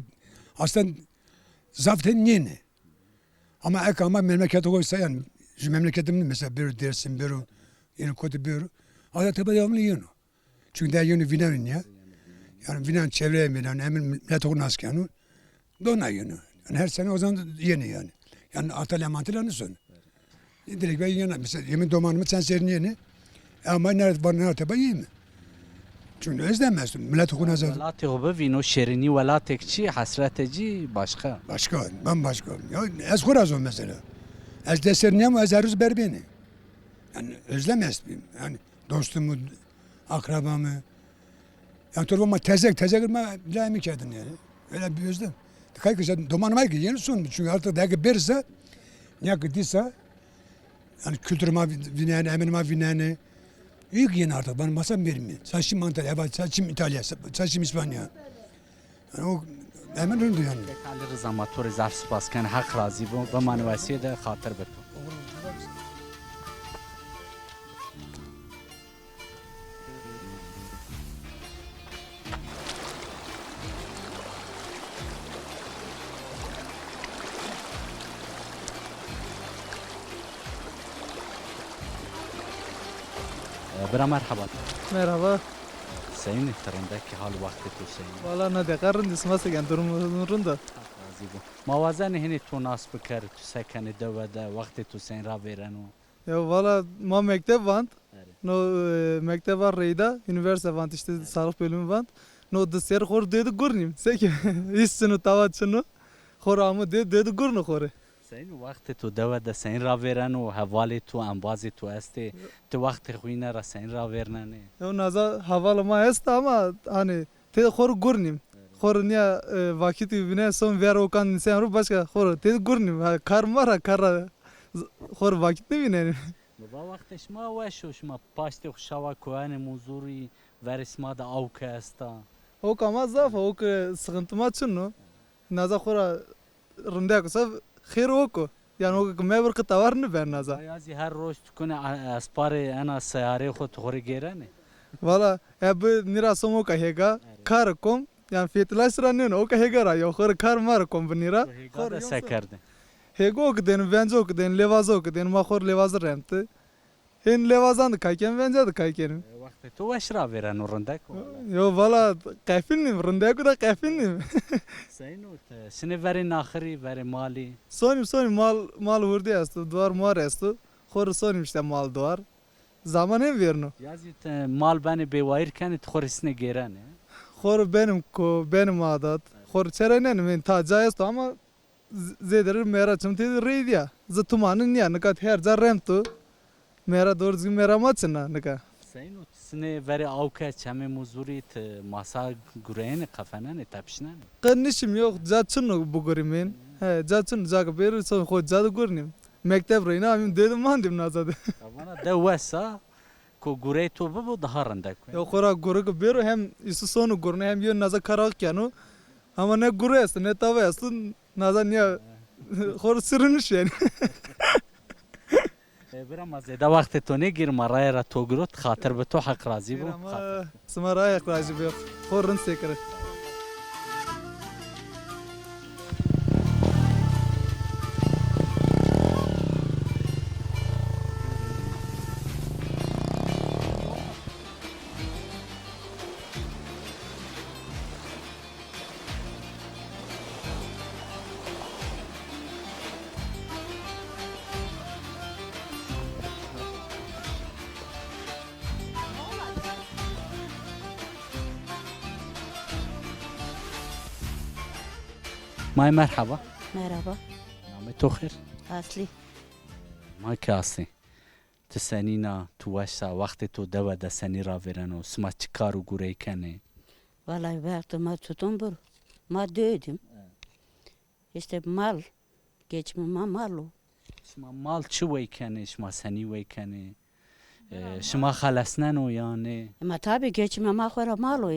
aslında zaf ten niyene. Ama ek ama memleket oysa yani şu memleketim mesela bir Dersim bir, yeni kötü bir. Azar teba devamlı yeni. Çünkü de yeni vinen ya. Yani vinen çevreye vinen, emin millet xo nas kenu. Dona yeni. Yani her sene o zaman yeni yani. Yani atalya mantıyla ne son? Direkt ben yeni. Mesela yemin domanımı sen serin yeni. Ama nerede var, nerede ben yiyeyim mi? Çünkü özlem esnum. Millet xo nazar. Welatê xo bivîno şêrînî welatek çi, hesrete cî başka. Başka, bambaşka. Ya ez xo ra zon mesela. Ez de sernîyem, ez her roz berbênî. Yani özlem est bîm. Yani dostumu, akrabamı. Yani torba ma tezek, tezek ma bilemî kerdin yani. Öyle bir özlem. Kay ki sen domanıma ki yeni son. Çünkü artık belki birse, ne ki disa, yani kültürüme vineni, eminime vineni. İyi ki yeni artık. Ben masam vermiyor. Saçım Antalya, saçım İtalya, saçım İspanya. Yani o emin rind o yani. Kek Ali Rıza, ma to rê zaf spas ken, Heq razî bo. Bimanê wesîye de, xatir bi to. Bira merheba. Merheba. Seyîn î, ti rindek î, hal wextê to seyîn î? Wala na deqa rind î, sima se ken, durum rind o. Heq razî bo. Ma wazenê hinê to nas bikerê, tu se kenê dewe de, wextê to seyîn ravêreno? Ya wala ma mekteb vand. Erê. No, e, mekteb va reyda, üniversite vand, işte sağlık bölümü vand. No di serr xor dê di gurnîm. Seke îş çin o, tawa çin o. Xor amo dê, dê di gurno xorê. Seyîn o, wextê to dewe de seyîn ravêreno, hevalê to, embazê to estê? Ti wextê xo îne ra seyîn ravêrnenê? Yo naza hevalê ma esta ama hani tê xor gurnîm. Xor niya, e, vakitî vîne son ver okan nîsen ro başka xor tê gurnîm. Ha, kar ma ra, kar ra z-, xor vakit nêvînenîm. Mi va wextê şima weş o, şima paştê xo şawa koyanê Muzurî, verê şima de awke esta. Awka ma zaf a, awke sıkıntı ma çin o. Naza xora rindek o, saf xêr awk o. Yani awk ke mebir qe tawar nêben naza. Ya zî her roj tu kunê a-, esparê ena seyarê xo tu xo rê gêrenê? Valla, e bi nîra som awka hêga, kar kom, yani fêtilaş ra nêno, awka hêga ra yo, xo rê kar ma rê kom bi nîra. Hêga de se kerdê? Hêga awk dên, venc awk dên, lêvaz awk dên, ma xo rê lêvazî remtî. Hên lêvazan de kay ken, venca de kay kenî. E, wextê to weş ravêreno, rindek o. Yo, valla qefil nîm, rindek o da qefil nîm. Seyîn o, ti şinê verê naxirî, verê malî? Sonîm, sonîm, mal, mal hurdî esto, duar muar esto. Xo rê sonîm işte mal duar. Zaman hên vêrno. Ya zî ti mal benê bêwayîr kenê, ti xo rê sinê gêrenê? Xo rê benîm ko, benîm adat. Xo rê çereynenim, hên ta ca esto ama Z-, zêde rê mera çim têde reydiya. Zi tumani niya, nika her ca remt o. Mera doğru düzgün mera ma çin a nika. Seyîn o, ti sinê verê awke, çemê Muzurî, ti masa gureyênê, qefenenê, tepişnenê? Qe nişim, yok, ca çin o bigurîmên. He, ca çin o, ca ke bêrî son xo ca de gurnîm. Mekteb reyna amîm dê de mandîm naza de. Ya vana de wes a. Ko gurey to bibo daha rindek o. Ya xora gurê ke bêro hem îsu sono gurno hem yo naza kara keno. Ama ne gurê esto ne tawa esto, naza niya xora siriniş yani. E, bira ma zêde wextê to nêgîr, ma raye ra to girot, xatir bi to, Heq razî bo. Bira ma, xatir. Sima ra Heq razî bo. Xo rind sêkiri. May merhaba. Merhaba. Namê to xêr? Aslî. Ma ke Aslî. Ti senîn a, ti weş a, wextê to dewe de senî ravêreno, sima çi kar û gurey kenê? Vallahi wextê ma çiton bir, ma dödüm. Evet. İşte mal, geçimi ma mal o. Şima mal çi wey kenê, şima senî wey kenê? E, şima xelesneno ya nê? E, ma tabi geçimi ma xo ra mal o.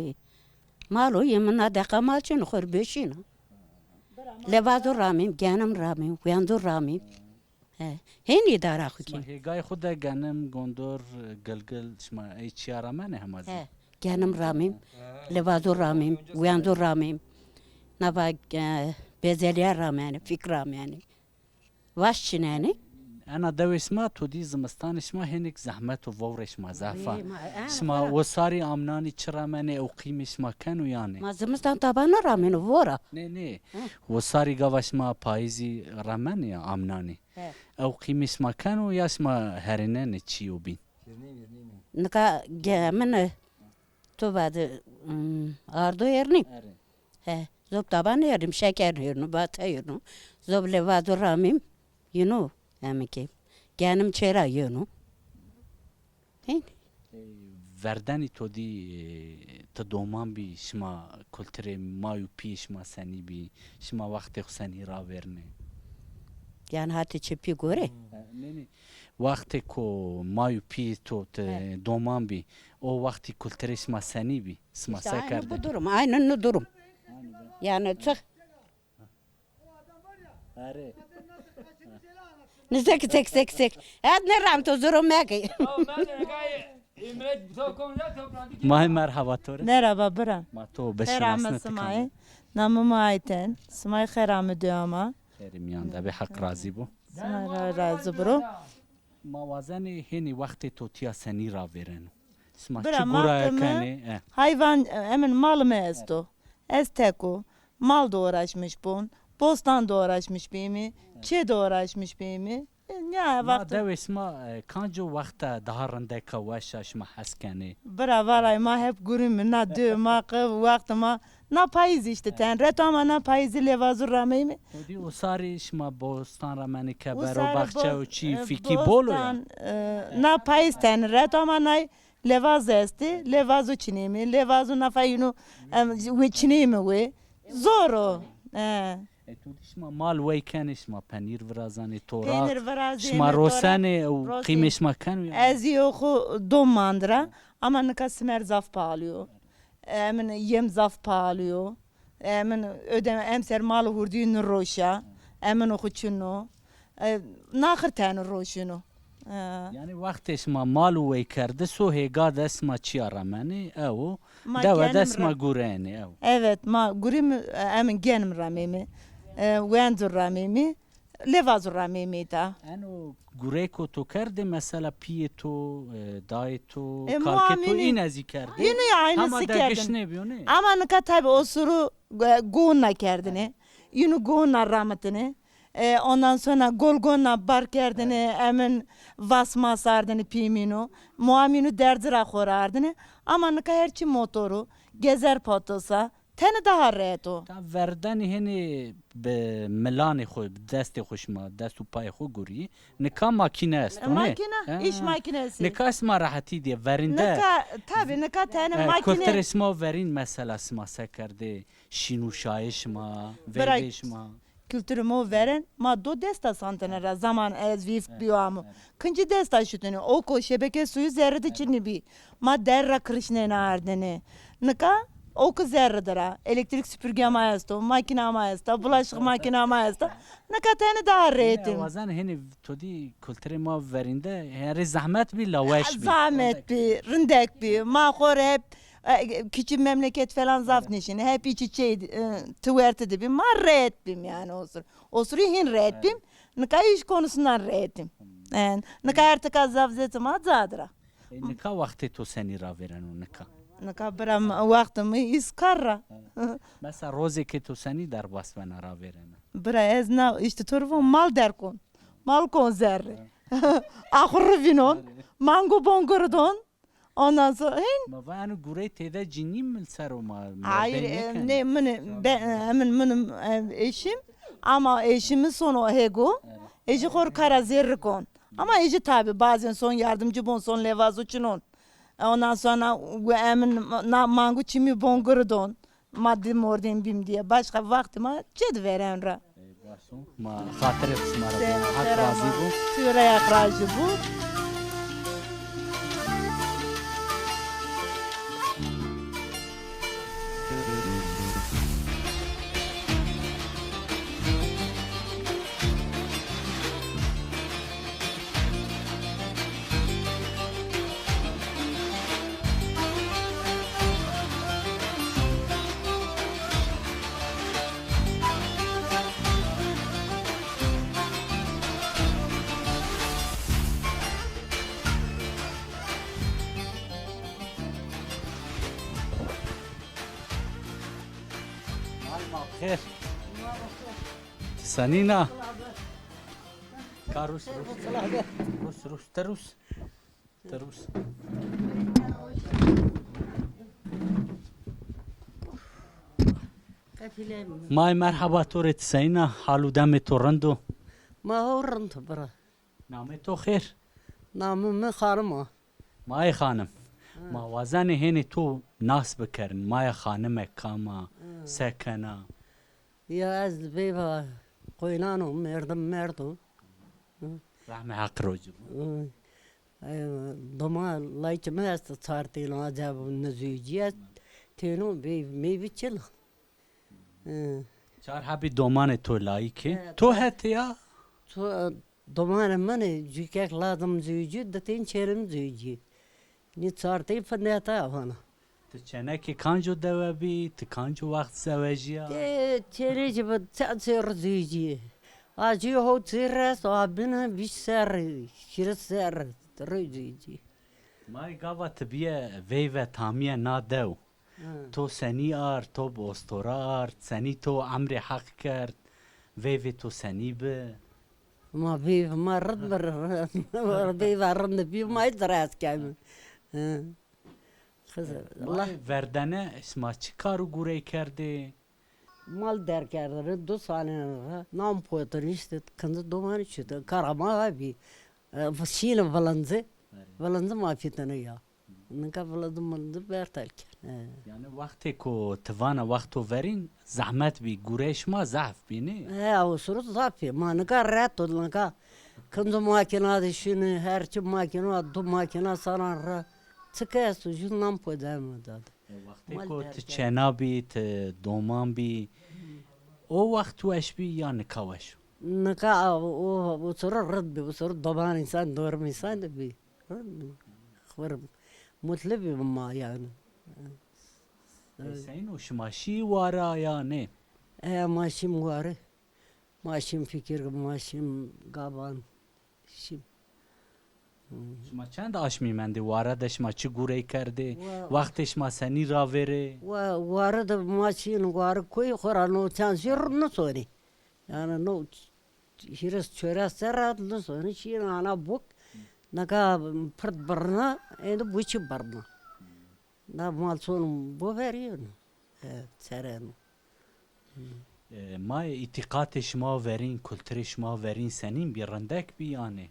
Mal o, yê mi na deqa mal çin, xo rê beşîna. Levazo ramîm, genim ramîm, wendo ramîm. He. Hênî îdara xwu kî. Şima hêgayê xwu de genim, gondor, gilgil, şima ey çîya ramenê hema zî? He. Genim ramîm, levazo ramîm, wendo ramîm. Nava, e, bezelye ramenê, fik ramenê. Vaş çinenê. Ena dewê şima, to dî zimistanê şima hênik zehmet û vewrê şima zaf a. Ê, ma, e, şima vora. Wisarî amnanî çi ramenê, ewqîmê şima keno yanî? Ma zimistan taba nêramêno, vora. Nê, nê. Hı. Wisarî gava şima payîzî ramenê ya amnanî. He. Ewqîmê şima keno ya şima herênenê çîyo bîn? Nika ge-, min, e, to vade, ım, ardo ernî. Erê. He, zob taban ernîm, şeker ernî, bata ernî. Zob levazo ramîm, yino, emike. Genim çêra yeno. Hên? E, verdenî to dî, e, ti doman bî, şima kulturê may û pîyê şima senî bî, şima wextê xwu senî ravêrnê? Yanî hatê çi pî gore? E, nê, nê. Wextê ku may û pîyê to ti doman bî, o wextî kulturê şima senî bî? Sima se kerdê? Îşte aynı bu durum, aynı bu durum. Yanî çi Erê. Nizek, zek, zek, zek. Ez nêram, to zoro meke. May merhaba to rê. Merhaba bira. Ma to beşinasne ti kam? Namê mi Ayten. Simay xêr amê dewama. Xêrî mîyan de bê, Heq razî bo. Simay ra razî biro. Ma wazenê hênî wextê to tîya senî ravêreno? Sima çi guraya kenê? E. Hayvan, e, emin mal mi esto. Ez tek o. Mal de uğraşmış bûn. Bostan de uğraşmış bîmî. E. Çê de uğraşmış bîmî. E, ya, ma dewê sima, e, kanco wexta daha rindeka weş a şima hes kenê? Bira, varay ma hep gurî mi, na dewê ma qe wext ma Na payîzî îşte ten reto ama na payîzî levazû rameyîme. Hodî usarî şima bostan ramenê, kebero, baxçe û çî, e, fikî bol o ya? Bostan, e, na payîz ten reto ama nay levaz estî, levazû çinîme, levazû nafa yînû, em, wê çinîme wê. Zor o. E. E, tu dî şima mal wey kenê, şima penîr virazanê, toraq, şima rosenê û qîmê şima keno ya? Ez yo xo dom mandira, ama nika simer zaf pahalî yo. Emin yem zaf pahalî yo. Emin ödeme, emser mal hurdî nêroşa. Emin o xo çin o. E, naxir teni roşino. E. Yanî wextê şima mal û wey kerdiso, hêga de şima çîya ramenê, ew o. Dewe de şima gurenê, ew. Evet, ma gurî mi, emin genim rameyme. E, wendo rameyme. Levazû rameyme îta. Eno gureyko to kerdê, mesela pîyê to, e, dayê to, e, kalkê to, îne zî kerdê? Yînû ya aynısı kerdin. Hema de giş nêbîyo, nê? Ama nika tabi o suru, e, gonna kerdine. Yînû gonna ramitine. E, ondan sonra gol gonna bar kerdine, emin vas mas ardine pîmîno. Muamînû derdi ra xora ardine. Ama nika her çî motoru, gezer patosa, Teni daha rehet o. Ta verdenî hênî bi milanê xo, bi destê xo şima, dest û payê xo gurî. Nika makîne esto, nê? Makîne, îş makînesi. Nika şima rehetî dîye, verîn de. Nika, tabi, nika teni makîne. Kulturê şima verîn mesela şima se kerdê, şîn û şayê şima, veyvê şima. Kulturê mo verên, ma do desta santene ra zaman ez vîft bîyo amo. Kincî desta şutene, o ko şebeke suyu zerre de çinî bî. Ma der ra kirişnena ardene. Nika O ki zerre de ra. Elektrik süpürge ma esto, makina ma esta, bulaşık makina ma esta. Nika tenê daha rêtim. Wazan hênî to dî kulturê ma verînde, herê zehmet bî la weş bî. Zahmet bî, rindek bî. Ma xo rê hep, e, küçük memleket falan zaf nişin. Hep iç içeydi, e, tuwerti de bî. Ma rêt bîm yani o sır. O sırı hin rêt bîm. Nika iş konusundan rêtim. Yani, nika her tika zaf zêtim a cadira. E, nika wextê to senî ravêreno nika? Nika bira mi, wextê mi îz kar ra. Mesela rozê ke to senî derbas bena ravêrena? Bira ez na îşte to ri von mal der kon. Mal kon zerrî. Axurri vînon. Mango bongiri don. Ondan sonra hin. Ma va eno gurey têde cinî mil ser o ma. Hayır, e, ne mini, ben, e, emin minim, e, eşim. Ama eşimi son o hego. Eji xor kara zerri kon. Ama eji tabi bazen son yardımcı bon, son levazo çinon. E, ondan sonra emin na mangu çimi bongiri don. Ma di mordên bîm diye. Başka vakti ma çi di veren ra. Ey, baş o. Ma xatirê xo şima ra beno. Haq razî bo. Tu ra Haq razî bo. Xêr. Ti senîn a? Ka rus, rus. Rus, rus, ti rus. Ti rus. May merheba to rê, ti senîn a? Hal û demê to rind o? Ma ho rind o bira. Namê to xêr? Namê mi Xanim a. Mayê Xanim. Ma wazenê hênê to nas bikerin. Maya Xanime kam a, se kena? Ya ez veyva qoynan o, merdim merdo. Rehmê Heq roci bo. Hı. E, doma layçê mi esto çar têno, acaba nizewicîye. Têno veyv meyvi çil. Hı. Çar hebî domanê to layikê? E, to hetê ya? To, e, domanê min ê, cûkek lazim zewicî, di tên çêrên zewicî. Nî çar tên findeta vana. Ti çenekê kanco dewe bî, ti kanco wext zewejîya? Ê, çênekê bi çend serr zewicî. A cî ho serr est, a bîne vîst serr, hîris serr rê zewicî. May gava ti bîye veyve tamîye na dew. Hı. To senî ard, to bi ostora ard, senî to emrê Heq kerd, veyvê to senî bi? Ma veyvê ma rind bi, veyva rind bî, ma hîç res keme. Hı. Xizir, Allah. Verdene şima çi kar û gurey kerdê? Mal derg kerdêne, du sanêne ra. Nam potêne îşte, kinci domanî çutêne. Kara ma ha bî. E, şîne vilinci. Vilinci ma fîtêne ya. Nika vilinci milinci bertel kerd. E. Yanî wextê ku ti vana wexto verîn zehmet bî, gurey şima zehf bî nê? He, o siro zaf bî. Ma nika rehet o, nika kinci makîna de şîne, her çi makîna, du makîna sanan ra. Çike esto jû nam potêne dade. E, wextê ku ti çena bî, ti doman bî, o wext weş bî ya nika weş o? Nika o, o, o siro rind bî, o siro doman însan, dorim însan de bî. Rind bî. Xwir mutlu bî ma yanî. E, seyno şima şî wara ya nê? E, ma şîm ware. Ma şîm fikir, ma şîm gaban. Şîm. Şima çend aşmî mendê? Ware de şima çi gurey kerdê? Wa- Wextê şima senî ravêrê? Wa-, ware de ma şîn, ware koyê xo ra no çend jî nisonê. Yanî no hîris çewres serr ra nisonê şîn ana bok. Nika pird birna, êndî boçî birna. Na mal son bo verîyeno. E, sereno. E, ma îtîqatê şima verîn, kulturê şima verîn senîn bî, rindek bî yanî?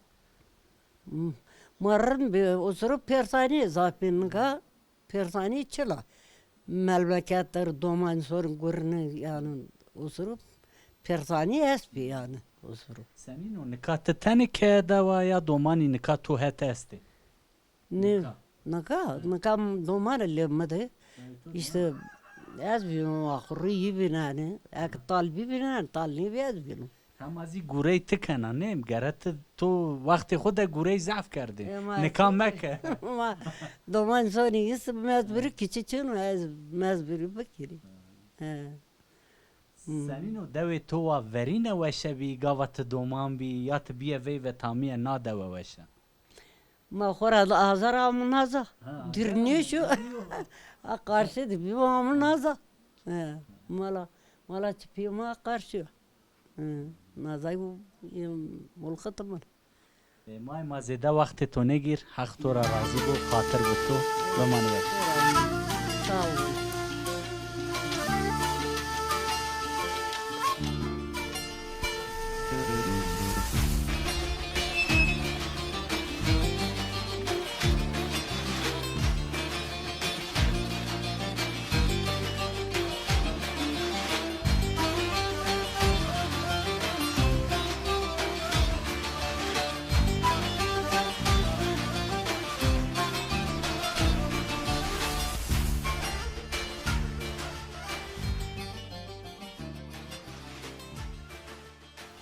Hmm. Ma rind bî, o siro persanî zaf bî nika. Persanî çila. Melmeket der doman sor gurine yanî o siro persanî est bî yanî o siro. Senîn o nika ti tenê keye de wa ya domanî nika to het estê? Nê, nika, nika, nika domanê lê mi de. Îşte Ez bîno, axurî yî bînenê. Eke tal bîbînen, tal nêbî ez bîno. Hema zî gurey ti kena, nê? Gere ti, to wextê xo de gurey zaf kerdê. E, ma nika meke. Ma doman sonî is mezbirî kiçi çin o, ez mezbirî bikirî. He. Hmm. Senîn o dewê to wa verîne weşe bî, gava ti doman bî, ya ti bîye veyve tamîye na dewe weşe? Ma xo ra da azar amo naza. Ha, dûr nêşo. Ha, qarşî de bî amo naza. He, mala, mala çipî ma qarşî yo. He, nazay bu, yem, mulxit mal. E, may ma zêde wextê to nêgîr, Heq to ra razî bo, xatir bi to, bimanê wek. Sağ ol.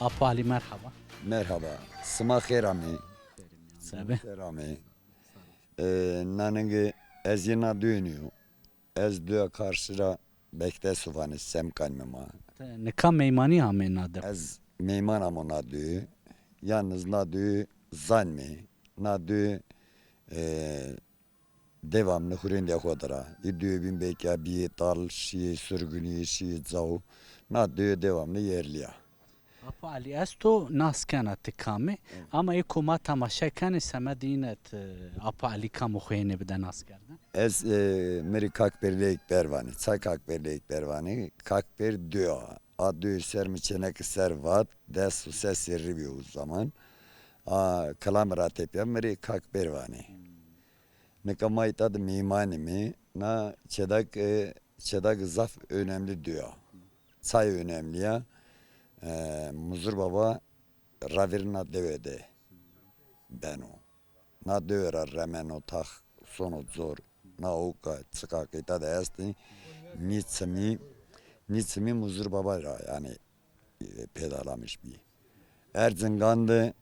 Apo Alî, merhaba. Merhaba. Sima xêr amê. Sima xêr amê. E, na ningî ez yê na duyê nîyo. Ez duya karşı ra Bektesu vanê, semkanîme ma. Ti nika meymanî amê na de? Ez meyman amo na duyê. Yalnız na duyê zanîme. Na duyê, e, devamlı hurêndê xo dir a. Î duyê bîn belkî ya bîyê tal, şîyê Surgunî, şîyê Caw. Na duyê devamlı yerlî ya. Apo Alî, ez to nas kena ti kam ê, ama ê ko ma temaşe kenê semedê îne ti Apo Alî kam o xo hênê bide nas kerdene. Ez, e, mi rê Kak Pêr Leyik Ber vanê. Çay Kak Pêr Leyik Ber vanê? Kak Pêr duyo. A duyo ser mi çêneke ser vat, des û ses serrî bîyo o zaman. A kilame ra tepîya mi rê Kak Pêr vanê. Nika ma îta de mîmanîme. Na çêdak, e, çêdak zaf önemli duyo. Çay önemli ya. E, Muzur Baba raverî na dewe de beno. Na dewe ra remeno tax, sono cor. Na oka çiqa qîta de estî. Nî çimî, nî çimî Muzur Baba ra, yanî, e, pêdalamiş bî. Erzingan de,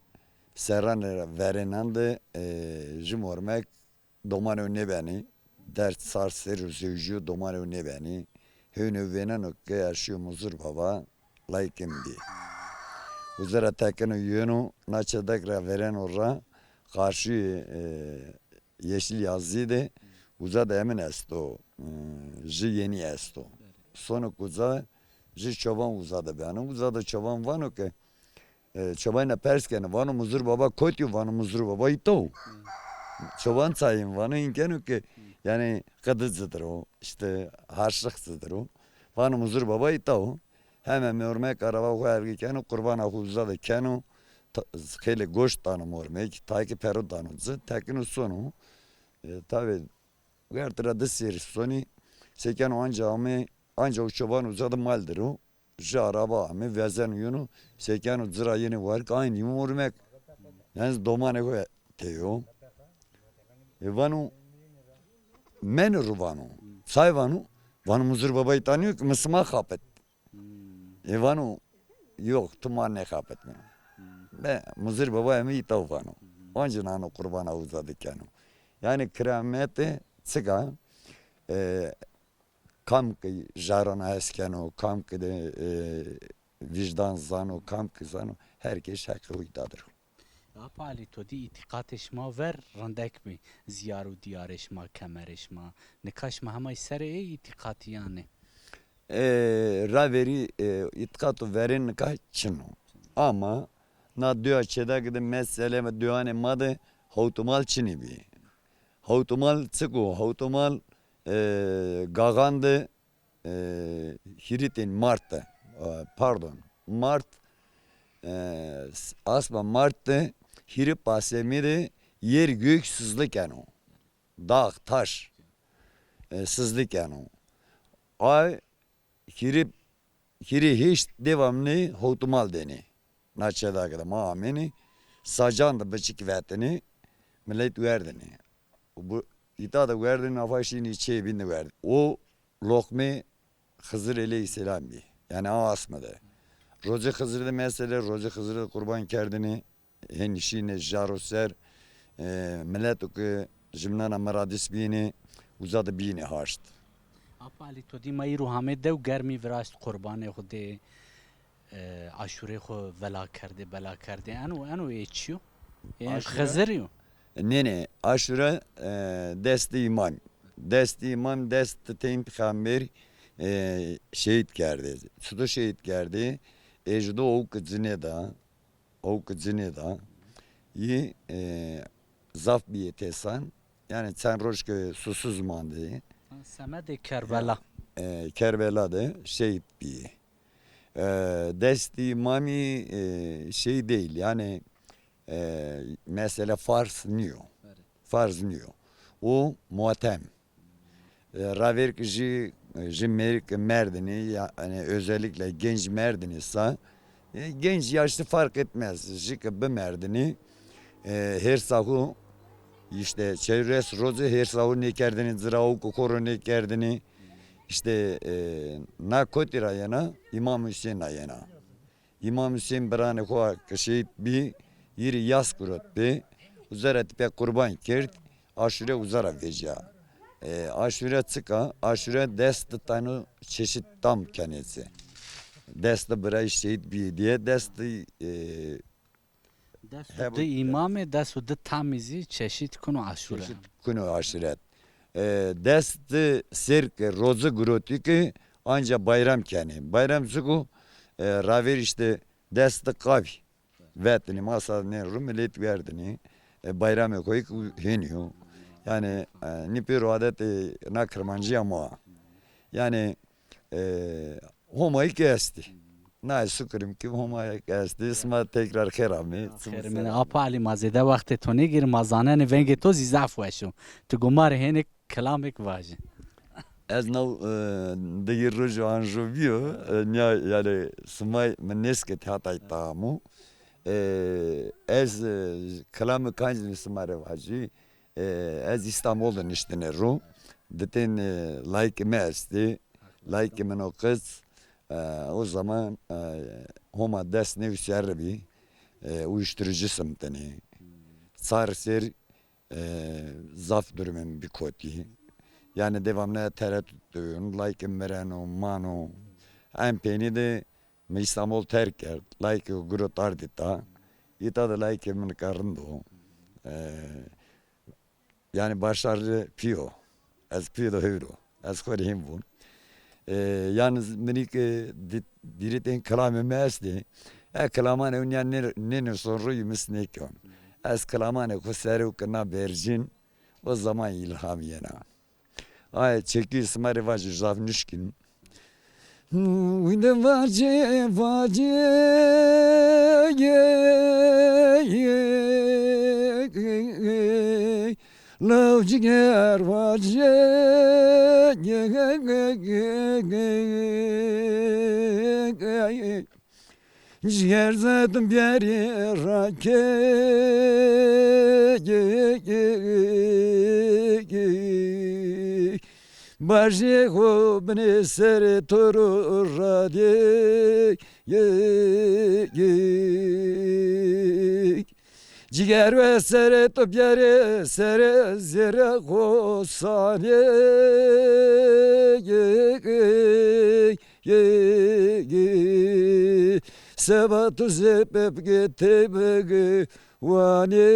serranê ra verênan de, e, jû mormek domanê o nêbenî, derd sar ser û zewjîyo domanê o nêbenî. Hêwnê o vêneno ke ez şîyo Muzur Baba, layikê mi bî. Uza ra tekeno yeno, na çêdak ra vereno ra, qarşî, e, Yeşil Yazî de, uza de emin esto, e, ji yenî esto. Sonik uza, ji çoban uza de beno. Uza de çoban vano ke, E, çobanî ra pers keno, vano Muzur Baba kotî yo? Vano Muzur Baba îta wo. Çoban çayên vano, în keno ke, yanî qidi ci dir o, îşte harçlix ci dir o. Vano Muzur Baba îta wo. Heme mormek araba xo ergî keno, qurbana xo uza de keno, ta-, xeylê goşt dano mormek, tayke pero dano ci, tekino sono. E, tabî, werte ra di serrî sonî, sekeno anca ame, anca o çoban uza de mal dir o. Ji araba ame, vezeno yeno, sekeno ci ra yenê wark, aynî mormek. Yanî domanê xo tey o. E, vano, meni ru vano. Say vano? Vano Muzur Baba îta nîyo ki, mi sima xapit. E, vano, yok, ti ma nêxapitneno. Be, Muzur Baba eme îta vano. Onca nano qurbana uza de keno. Yanî kiramete çik a, e, kam ki jarana hes keno, kam ki de, e, vîjdan zano, kam ki zano, her kes heqê xo îta dir o. Apo Alî, to dî îtîqatê şima ver rindek bî, zîyar û dîyarê şima, kemerê şima. Nika şima hema serê ey îtîqatîyan ê? E, raverî, e, îtîqat û verên nika çin o. Ama na duya çêdakî de meselê duyanê ma de hewtimal çinî bî. Hewtimal çik o? Hewtimal, e, gaxan de, e, hîrîtên mart de, e, pardon, mart, e, s-, asma mart de hîrî pasemî de yer gök sızlı keno. Dağ, taş, e, sızlı keno. Ay hîrî, hîrî hêşt devamlı hewtimal denê. Na çêdakî de ma amênê, sacan de biçik vetinê, milet werdinê. Bu îta de werdinê, nafa şînê çê bîn de werdinê. O loqmê Xizir eleyhîsselam bî. Yanî a asme de. Rocê Xizir de mesela, rocê Xizir de qurban kerdinî. Hên şînê jaro ser, e, mileto ke jimnana miradîs bînê, uza de bînê haşt. Apa Elî, to dî ma îro hamê dew germî viraşt qurbanê xwu dê, e, aşûrê xwu vela kerdê, bela kerdê. Eno, eno ê çi yo? Ê Xizirî yo? Nê, nê, aşûre, e, destê îmam. Destê îmam, destê tên pîxamber, e, şehîd kerdê. Çito şehîd kerdê? Ê ji do owk cinê de. Owk cinê de. Yî, e, zaf bîyê têsan. Yanî çend roj ke susuz mandê. Ha, semedê Kerbela. E, Kerbela de şehîd bîyê. E, destê îmamî, e, şey değil, yanî, e, mesela farz nîyo. Farz nîyo. O muatem. E, ravêr ki jî, jî mêrik merdinî, ya, yani özellikle genç merdinî sa, e, genç yaşlı fark etmez. Jî ki bimerdinî, e, hêrsa xwu işte çewres roze hêrsa xwu nêkerdinî, cira owk xwu ro nêkerdinî. İşte, e, na kotî ra yena? Îmam Husên ra yena. Îmam Husên biranê xo ke şehîd bî, yî rê yas girot pê, uza ra tepîya qurban kerd, aşûre uza ra vecîya. E, aşûre çik a? Aşûre dest di tane çeşit tam kenê ci. Dest di birayî şehîd bîyê diye, dest di, e, dest di îmamê, dest di tamî zî çeşit kuno aşûre. Çeşit kuno aşûre. E, dest di ser ke roze girotî ki anca bayram kenê. Bayram çik o? E, ravêr işte dest di qavî vetinî, masa nê ru milet werdinî. E, bayramê xo ki hênî yo. Yanî, e, nî pêro adetê na kirmancîya ma. Yanî, e, Homayî ki estî. Nayê sukirim ki Homayî ki estî. Sima tekrar xêr amê. Xêr mîne. Apa Elî, ma zêde wextê to nêgêrî, ma zanenê vengê to zî zaf weş o. Tu gumarê hênê kilamêk vajî. Ez naw, e, digî roj û anjo bîyo, e, nîya, yanî, simay mi nêsketî hatay tamû. E, ez, e, kilamê kancî sima rê vajî. E, ez Îstanbul de niştine ro. Ditên, e, layikê mi estê. Layikê min o qiz, e, o zaman, e, Homa dest nêvî serre bî. E, uyuşturucu simtinê. Çar ser, e, zaf durumê mi bî kotî. Yanî devamlı tereddüt duyun. Layikê mi mireno, mano. En peynî de mi Îstanbul terk kerd. Layikê xo girot ardî ta. Îta de layikê mi nika rind o. E, Yanî başarılı pîyo. Ez pîyo de hewro. Ez xo rê hîn vûn. E, yalnız minî ki di-, dirîtên kilamê mi estê. E, kilamanê ew nîya nê, nênivson ro yî mis nêkon. Ez kilamanê xo serê û kina bercîn, o zaman îlham yena. Aye çekî sima rê vajî, zaf nuşkin. Uyde vacê, vacê, law ciger vacê, ciger zedim biyerî rakê. Bajê xo binê serê to ro radê. Ciger ve serê to biyerê serê zêrê xo sanê. Seba tu zê pepke tebege wanê.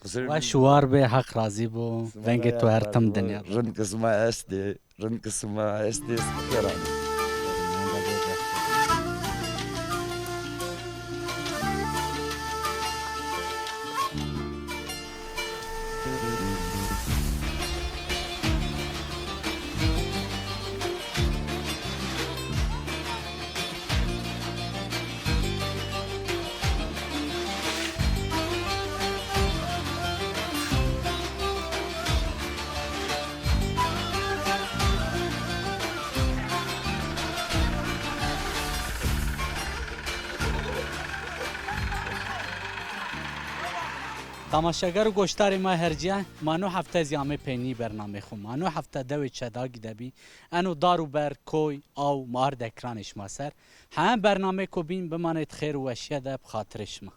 Weş û war bê, Heq razî bo. Vengê to her tim dinya. Rind qisma estê, rind qisma estê, sikeran. Tamaşeger û goşdarê ma hercîye, ma no hefte zî amê peynî bernamê xo. Ma no hefte dewê Çedagî de bî. Eno dar û ber, koy, aw, ma ard ekranê şima ser. Heme bernamêko bîn bimanêt xêr û weşîye de bi xatirê şima.